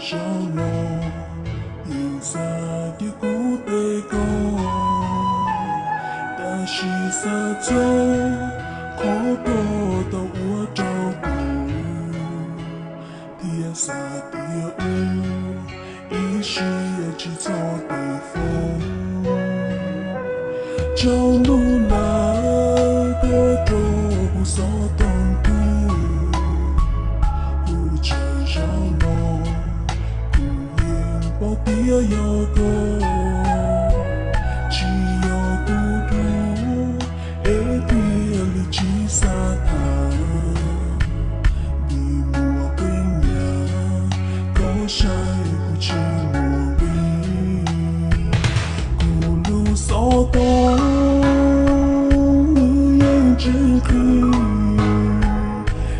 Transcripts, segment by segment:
Zaum no yeej xav cia kuv tes koj, tab sis xav txog qhov koj tau ua rau kuv, thiab xav tias ua ib siab tsis txhob tes foob. Tsaus ntuj lawm koj rau kuv xov tooj kub, kuv tsaug zog no kuv yeej paub tias yog koj, tsis yog kuv dua es thiaj li tsis xav tham. Vim muaj qee yam koj saib kuv tsis muaj nqis, kuv lub xov tooj nws yeej tseem qhwv,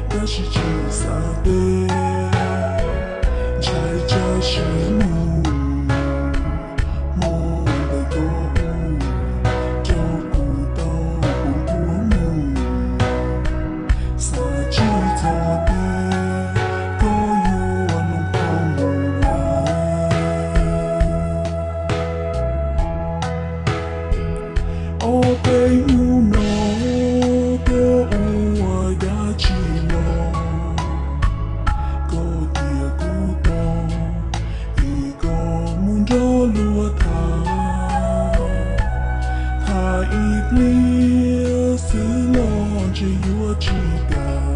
tab sis tsis xav teb, ntshai tsam sim mus, hmo ntawd koj ua rau kuv tau puas ntuag mus, xav tsis txog tias koj yuav nug koj mus lawm. Ob peb hnub no koj ua dab tsi los, koj cia kuv tos es koj mus nrog luag tham, tham ib pliag xwb los ntshe yuav tsis kam,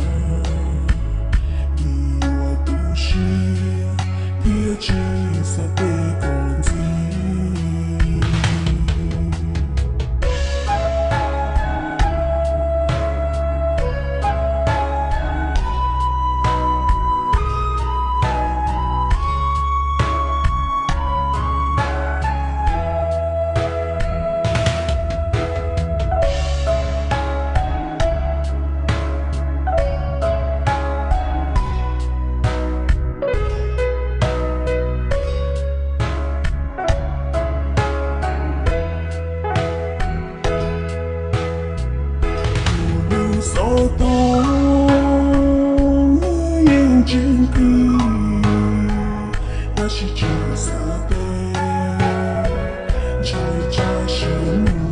vim yuav tu siab thiab tsis xav tes koj ntxiv. Kuv lub xov tooj yeej tseem qhwv, tab sis tsis xav teb, ntshai tsam sim mus,